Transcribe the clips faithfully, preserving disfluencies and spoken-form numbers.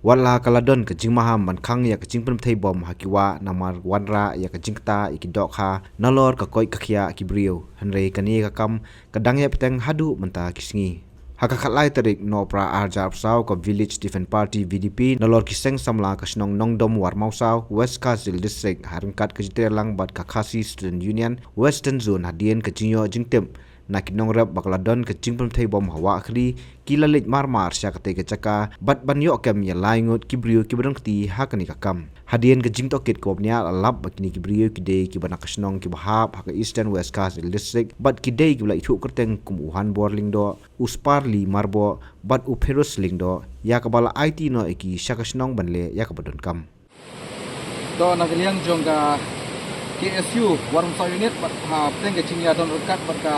Wat la ka la don ka jingmaham ban khang ïa ka jingpynbthei bom ha ki wah namar wanrah ïa ka jingktah ïa ki dohkha nalor ka koit ka khiah ki briew. Hynrei kane ka kam ka dang ïa bteng haduh mynta ki sngi. Ha ka khatlai tarik Nohprah arhajar arphew saw ka Village Defence Party V D P nalor ki seng samla ka shnong Nongdom Warmawsaw, West Khasi Hills District, ha ryngkat ka jingtreilang bad ka Khasi Student Union Western Zone hadien ka jingïoh jingtip na ki nongrep ba ka la don ka jingpynbthei bom ha Wahkhri, ki la leit marmar sha katei ka jaka bad ban ïoh kem ïa lai ngut ki briew kiba don kti ha kane ka kam. Hadien ka jingtohkit kaba bniah la lap ba kine ki briew ki dei kiba na ka shnong kiba hap ha ka Eastern West Khasi Hills District bad ki dei kiba la ithuh kyrteng kum u Hanbor Lyngdoh, u Sparly Marbok bad u Pherus Lyngdoh, ïa kaba la aiti noh ïa ki sha ka shnong ban leh ïa kaba donkam. To na ka liang jong ka K S U Warmawsaw Unit bad ha pdeng ka jingïadon ryngkat bad ka,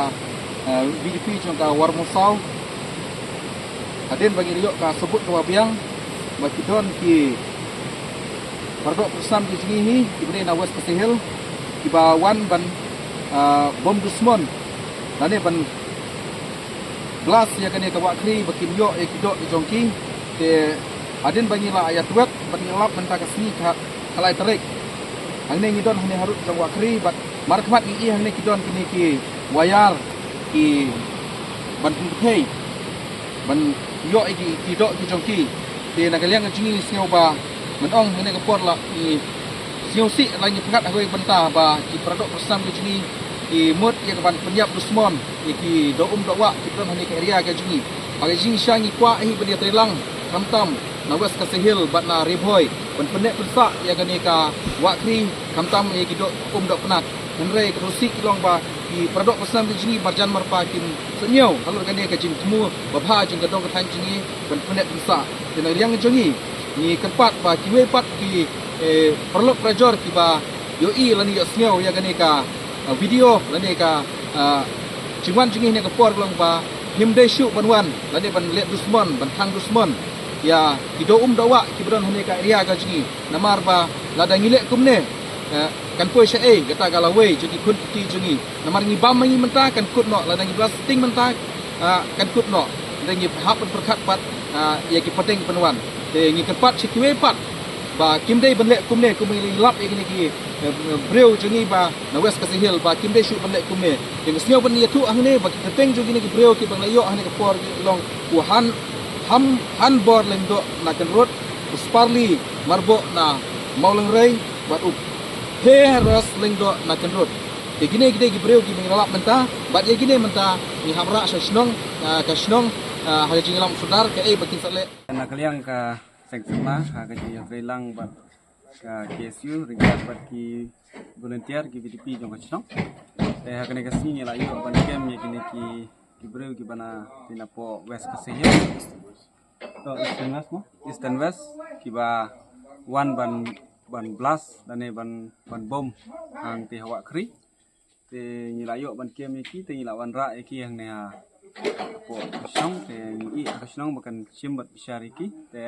eh, V D P jong ka Warmawsaw. Hadien ba ngi la ïoh ka sabut kaba biang ba ki don ki paradoh pyrshah ki jong ngi hi kiba dei na West Khasi Hills kiba wan ban, eh, bom dusmon lane ban blast ïa kane ka Wahkhri ba kin ïoh ïa ki doh ki jong ki. Te hadien ba ngi la ïathuh bad ngi lap mynta ka sngi ka khatlai tarik. Hangne ngi don hangne harud jong Wahkhri bad markhmat ngi i hangne ki don kine ki wire ki ban pynthei ban ïoh ïa ki, ki doh ki jong ki. Te na ka liang ka jong ngi sngew ba mynta hangne ka por la ngi sngewsih la ngi pyngngad ha kawei ka bynta ba ki paradoh pyrshah ki jong ngi ki mut ïa ka ban pynïap dusmon ïa ki doh um doh wah kiba don hangne ka area ka jong ngi. Ha ka jingshisha ngi kwah hi ban ïatreilang khamtam na West Khasi Hills bad na Ri Bhoi ban pynneh pynsah ïa kane ka Wahkhri khamtam ïa ki doh um doh pnat. Hynrei ka dusih ki long ba ki paradoh pyrshah ki jong ngi marjan marpa kim sngewthuh halor kane ka jingthmu babha jong ka dong ka thaiñ jong ngi ban pynneh pynsah. Te na ka liang jong ngi ngi kyrpad ba kiwei pat ki, eh, paralok parajor kiba ïohi lane ïohsngew ïa kane ka, ah, video lane ka, ah, jingwan jong ngi ha kane ka por ka long ba kim dei shuh ban wan lane ban leh dusmon ban thang dusmon ïa ki doh um doh wah kiba don hangne ka area ka jong ngi. Namar ba lada ngi leh kumne, eh, kan poi shaei kata ka lawei jong ki khun ki kti jong ngi. Namar ngi bam ma ngi mynta kan kut noh, lada ngi blast sting mynta, ah, kan kut noh. Lada ngi hap ban pyrkhat pat, ah, ïa ki pateng pynwan. Te ngi kyrpad sha kiwei pat ba kim dei ban leh kumne, kumba ngi lap ïa kine ki, eh, briew jong ngi ba na West Khasi Hills ba kim dei shuh ban leh kumne. Te ngi sngew ban ïathuh hangne ba ki kyrteng jong kine ki briew kiba ngi la ïoh hangne ka por ki long u Han, Ham, Hanbor Lyngdoh na Kynrut, u Sparly Marbok na Mawlyngrei bad u Pherus Lyngdoh na Kynrut. Te kine ki dei ki briew kiba ngi la lap mynta bad ïa kine mynta ngi hap rah sha shnong, ah, ka shnong, ah, ha ka jingïalam sordar kaei ba kin sa leh. Na ka liang ka seng samla ha ka jingïatreilang bad ka K S U ryngkat bad ki volunteer ki V D P jong ka shnong. Te ha kane ka sngi ngi la ïoh ban kem ïa kine ki, ki briew kiba na, ki na poh West Khasi Hills. To Eastern West mo? Eastern West kiba wan ban, ban blast lane ban, ban bom hangtei ha Wahkhri. Te ngi la ïoh ban kem ïa ki, te ngi la wanrah ïa ki hangne hapoh ka shnong, te ngi ïohi ha ka shnong ba kan shim bad bishar ïa ki. Te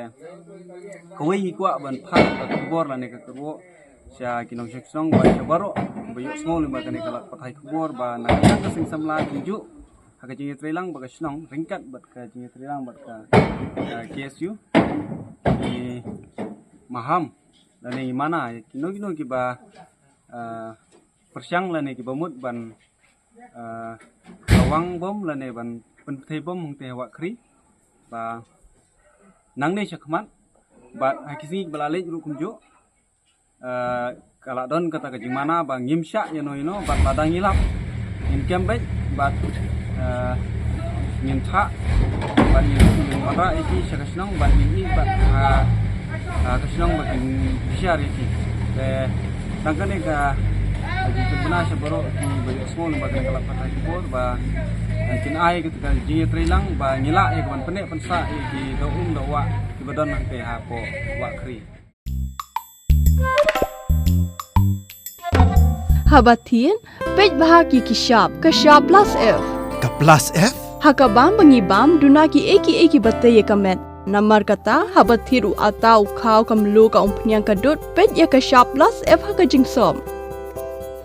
kawei ngi kwah ban phah ka khubor lane ka kyrwoh sha ki nongshong shnong bad sha baroh ba ïohsngew lyngba kane ka lad pathai khubor ba na ka liang ka seng samla kumjuh ha ka jingïatreilang bad ka shnong ryngkat bad ka jingïatreilang bad ka, ka K S U, ngi maham lane ngi mana ïa kino kino kiba, ah, pyrshang lane kiba mut ban, ah, rawang bom lane ban pynpthei bom hangtei ha Wahkhri ba nangne shakhmat bad ha ki sngi kiba la leit ruh kumjuh, ah, ka la don kata ka jingmana ba ngim shah ïano ïano bad lada ngi lap ngin kem beit bad, ah, ngin thah bad ngin, ngin wanrah ïa ki sha ka shnong bad ngin ïeh bad ha, ha ka shnong ba kin bishar ïa ki. Te tang kane ka, ka jingpynbna sha baroh kiba ïohsngew lyngba kane ka lad pathai khubor ba, eh, kin ai kata ka jingïatreilang ba ngi lah ïa ka ban pynneh pynsah ïa ki doh um doh wah kiba don hangtei hapoh Wahkhri. Haba thied, peit bha ki ki shap, ka shap plus F. Ka plus F? Ha ka bam ba ngi bam, duna kiei kiei kiba tei ïa ka met. Namar kata, haba thied u atta u khaw ka mluh ka umphniang ka dud, peit ïa ka shap plus F ha ka jingsop.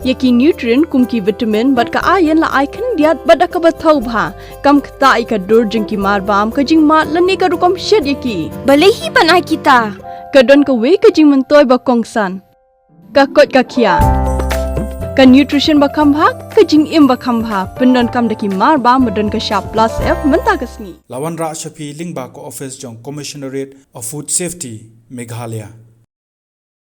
Ïa ki nutrient kum ki vitamin bad ka iron la ai khyndiat bad da kaba thaw bha. Kam ktah ïa ka dur jong ki marbam, ka jingmad lane ka rukom shet ïa ki. Balei hi ban ai kita? Ka don kawei ka jingmyntoi ba kongsan. Ka koit ka khiah. Ka nutrition ba kham bha, ka jingim ba kham bha. Pyndonkam da ki marbam ba don ka shap plus F mynta ka sngi. La wanrah sha phi lyngba ka office jong Commissionerate of Food Safety, Meghalaya.